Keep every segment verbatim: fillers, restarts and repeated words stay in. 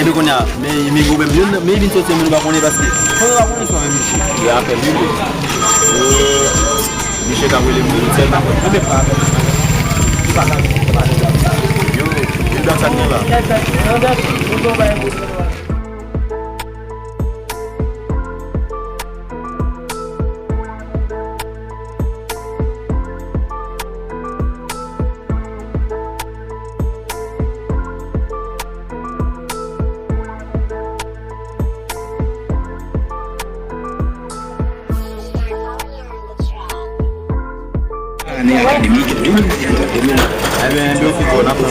Epi kounye a, men, men gwo menm, youn, men vin soti moun pa konnen paske. Fò yo pa konnen sa, men Michel. Yo apèl li, wi. Michel ka rele moun sèlman. Yo, yo dat sa gen la. Ebyen, byen fè n ap pran.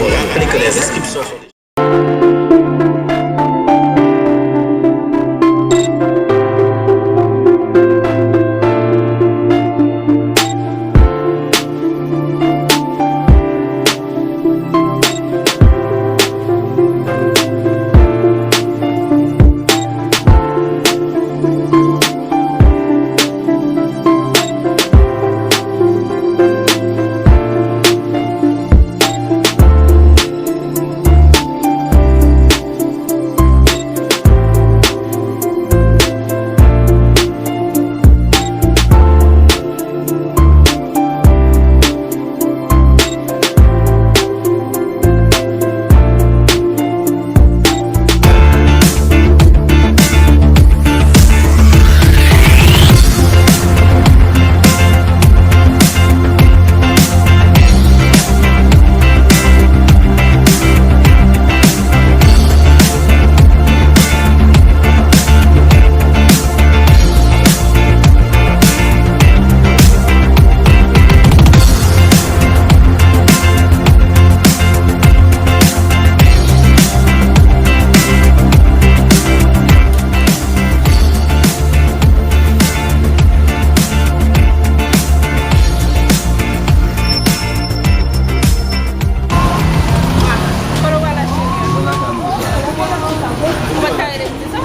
Kote w pral achte? Ou pa t ka rele m di sa?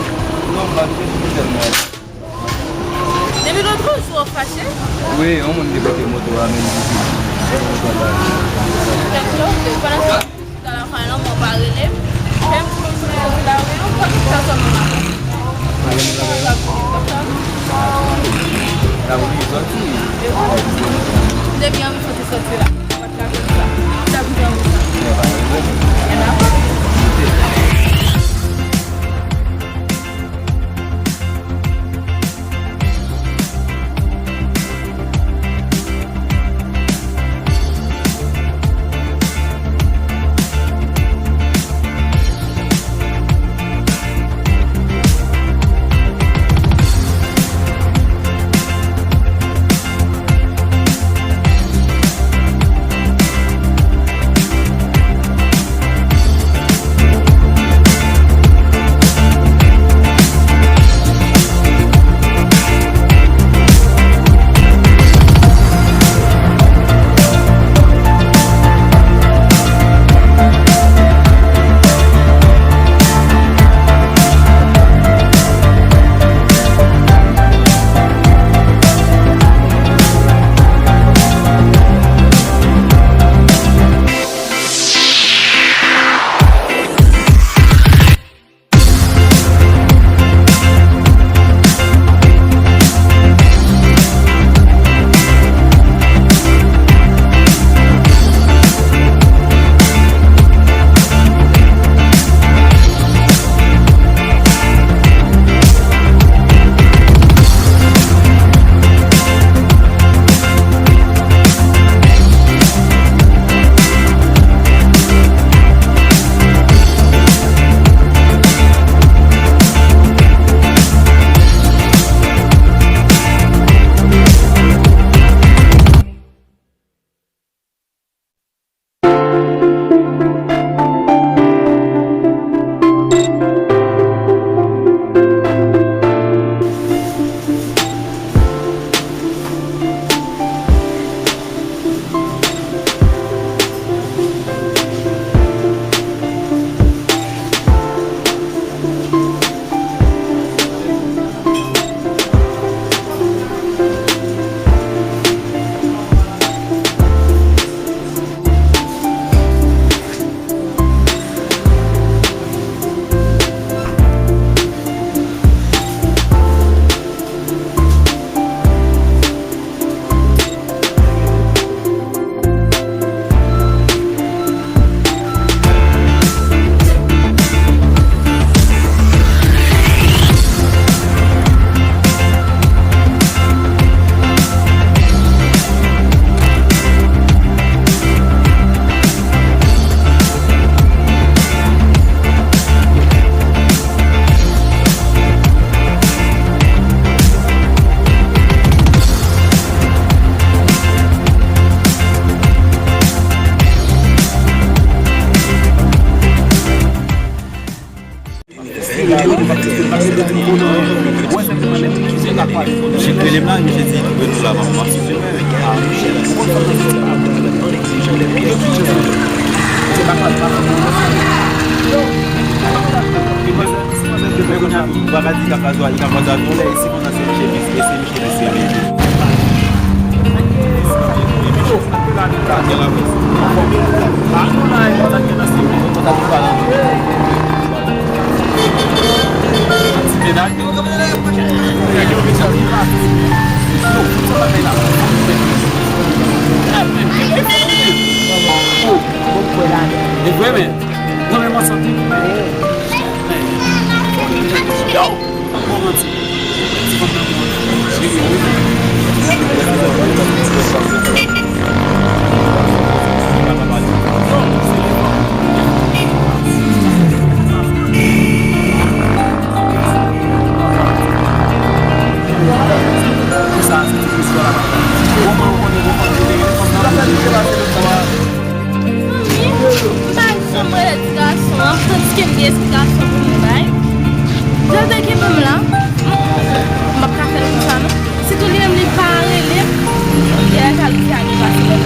Depi lòt jou w fache? Wi, yon moun te pote moto a, men li te moto a. Pandan se tan, la fè non, mwen pa rele m. Lè m di konn sou lari a, ou pa konn sa sòm nan. Depi anvi soti, soti la. Sa vin anvi sa. E pa vre. Misye rele m la, misye di, "Twouve nou la, manman." Men kounye a, m pa ka di l ap razo a, li ka razo a tou lè, e si konsa se misye, e se misye, misye rele. E vre, men. Non, men mwen santi. Yo! Bon, manti. Ti fanm nan bon. Cheri, wi. Sa, se ti istwa la. Bon, mwen, mwen konnen, mwen konnen, mwen konnen. Manmi, m pa janm rele ti gason an, tandiske m gen esplikasyon pou m bay. Jan l te kenbe m la, m, m p ap ka fè l konsa non. Sitou li menm li pa rele m, e la jalouzi a gen pase mwen.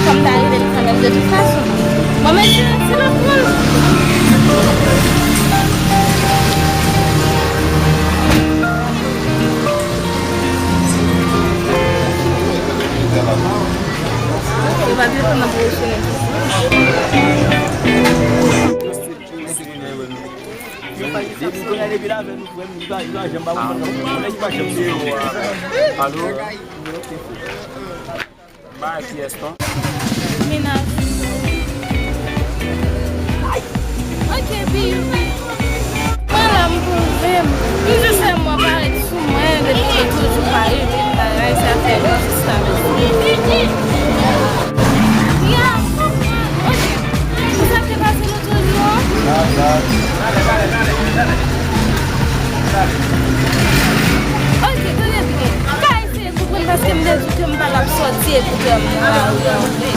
Fò m ta rele l kanmenm de tout fason. Bon, men se, se lòt moun. Yo pa depann nan pwofesyonèl. Depi kounye a, depi l avè nou, frè m, li pa, li pa janm pa konprann nou. Kounye a, li pa janm sere. Alo? Ba kiyès non? Mennaj. Ok, baby. Mwen la m pwouve m. M jis fè mwen parèt sou mwen depi m toujou pa rele m bagay sa fè m jis sa mèsi. Ya, m konprann. Ok. Ou sa k te pase lòt jou an? Ok, tande byen. M ka eseye konprann paske m te di ke m pa t ap sòti ekoutè m nan lari an vre.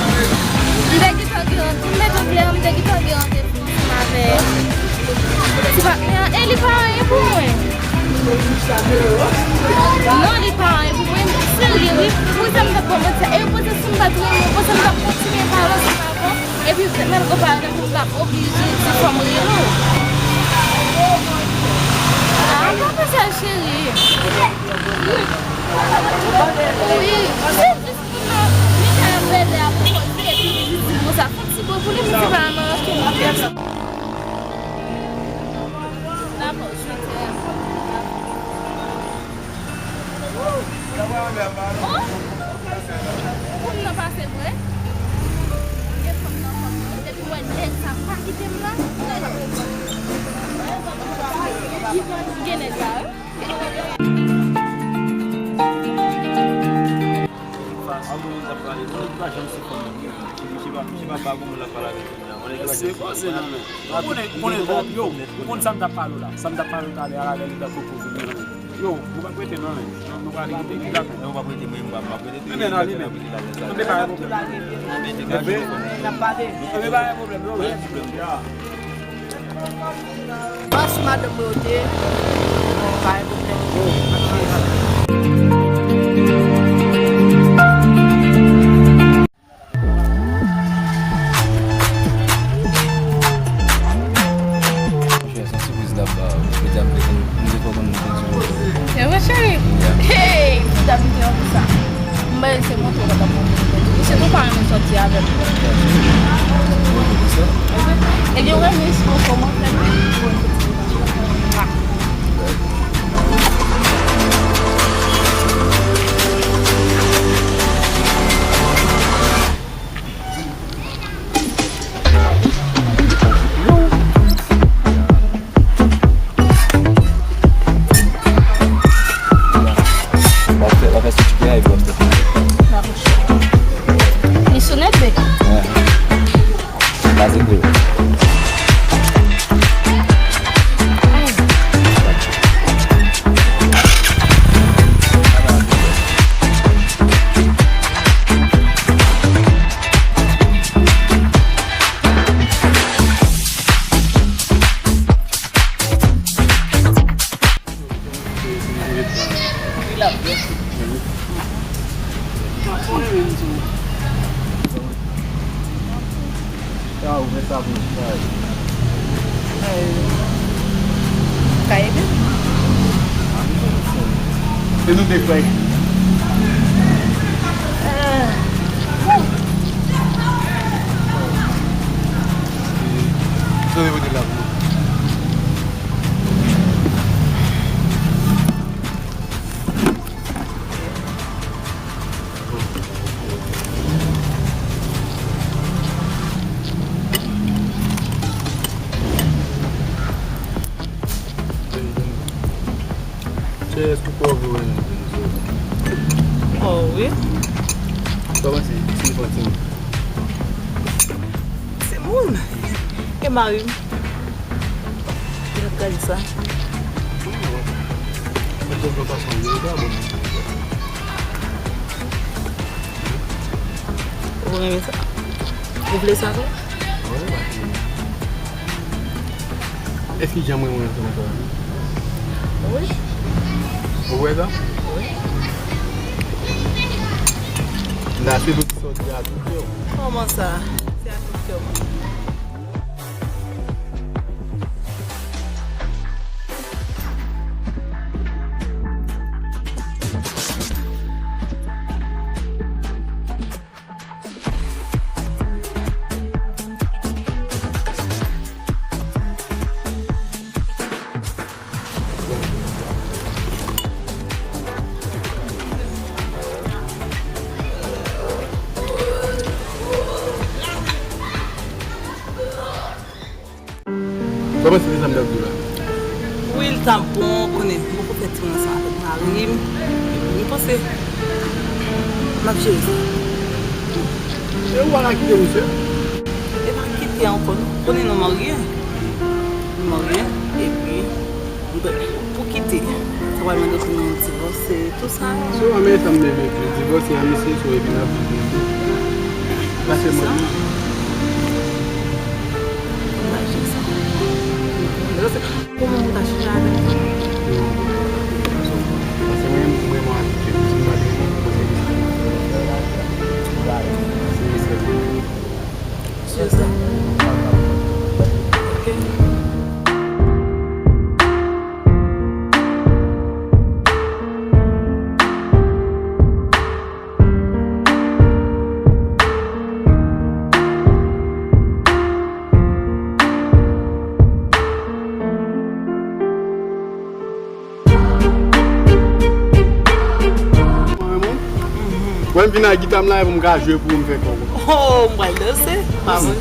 M te gentan gen randevou, m mete w klè, m te gentan gen randevou ansanm avèk ti patnè an e li pa anyen pou mwen. Non, li pa anyen pou mwen, serye wi. Poukisa m t ap ba w manti sa? E yo panse si m pa t renmen w, panse m t ap kontinye pale ansanm avè w? Epi, menm konpare pou m pa oblije di fò m rele w. Ah, pa fè sa, cheri. Wi, se jis pou nan, li ka rele a pou koze, epi li di bon sa, fè ti bo pou li, men se pa nan okenn okenn. N ap jwe tè a. Oh! Fanm nan pase vre? Gen fanm nan, fanm nan. Depi m wè nèg sa pa kite m la. Gen nèg la, wi. Misye pa, misye pa ba gwo moun l ap pale avèk li la. Se koze nan men. Ou konnen, ou konnen, yo, ou konn sa m t ap pale w la. Sa m t ap pale w talè a la, lè li t ap pwopoze m nan men. Yo, nou p ap rete non men. Nou, nou prale kite li la men. Non, ou p ap rete, mwen, m p ap, m p ap rete. Ebyen, n ale men. Ann depa yon pwoblèm. Ebyen, n ap pale. Ebyen, pa yon pwoblèm, yo. Pa yon pwoblèm. Mas madanm mwen yo te, pa yon pwoblèm. Monchè, se yon sipriz l ap ba w. Li te ap vle konn, li te fè w konn li te di w. E vre, cheri? Yeah. Hey! Tout ap vin an pou sa. M bay se montre w pa t ap montre w. Misye tou pa renmen sòti avè m. Ou di sa? Ebyen, ou renmen si w kòmanse pou yon ti relasyon. Ah. W ap fè, w ap fè sou ti pye a epi w ap fè. Li sou nèt, baby. Pase pou yo. Ka ede? E nou de frè. Sa se pote la pou nou. Chè, èske w kwè w vle wè yon timoun? Oh, wi. Kòman se, si m pran timoun? Timoun? E mari m? Ou t ap ka di sa? Mwen te vle fason m vle, pa bon. Ou renmen sa? Ou vle sa tou? Wi, m ap vle. Èske jan mwen, mwen ansanm avè w? Wi. Ou wè sa? Wi. M ta swiv ou ti sòti a tout kè w. Kòman sa? Se a tout kè w. Kòman se sa m t ap di w la? Wi, l t ap bon, konnen m poko fè timoun ansanm avèk mari m. Epi m panse m ap jere sa. E ou pa ka kite misye? E pa kite ankò non. Konnen nou marye. Nou marye. Epi, pou kite, sa pral mande pou nou divòse. Tout sa. So, anmè sa m te vle di, divòse a misye, so, epi n ap viv nou de. Pase mwen. Sa? Kòman ou ta chita avè m? Paske mwen, mwen, mwen, si m pa te konnen misye. Sou sa. Ok. Mwen, m vin ak gita m la, e pou m ka jwe pou m fè kòb. Oh, m pral danse. Pa vre.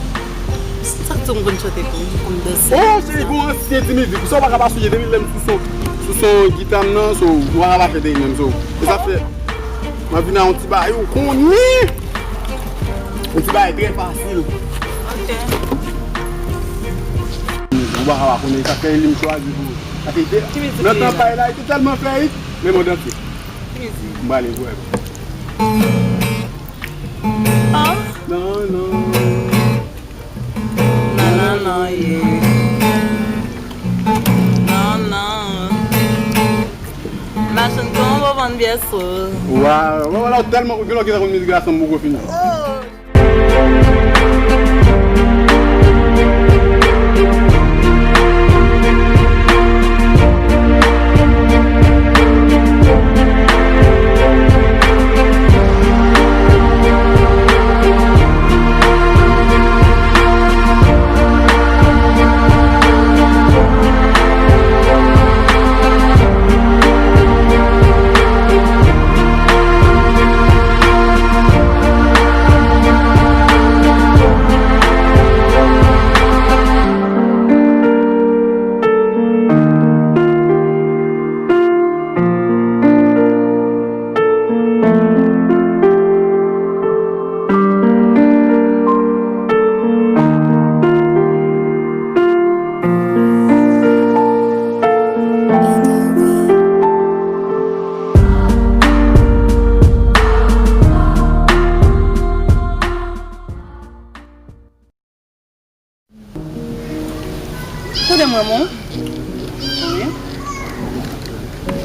Sa k di w m konn chante tou, m konn danse. Oh, cheri, gon ansyen ti mizik. Sa w pa ka pa sonje depi lè m sou son, sou son gita m nan, so, ou pa ka pa fè de menm, so. E sa fè, m ap vin a yon ti bagay, ou konnen. Yon ti bagay trè fasil. Ok. Ou pa ka pa konnen, sa fè li m chwazi pou ou. Sa fè de, nan tan pay la, li te tèlman fè hit, men mond antye. Ki mizik? M prale vwè. Ah. Non, non. Non, non, non, yeah. Non, non. Machann tonbo vann pyès ou. Waw, waw, waw, tèlman, ou gen lè w gentan konn mizik la san m poko fini. Oh. Kote mwen, mon? Wi.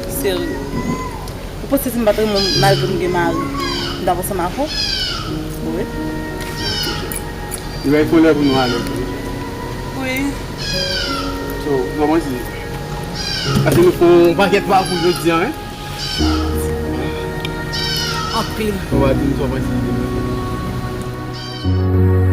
Serye. Ou panse si m pa t renmen w malgre m gen mari, m t ap ansanm avè w? Wi. Li bay fon lè pou nou ale. So, kòman se? Paske nou fè yon pakèt pakou jodi a, wi. Anpil. Ou pa di m sa w panse de mwen.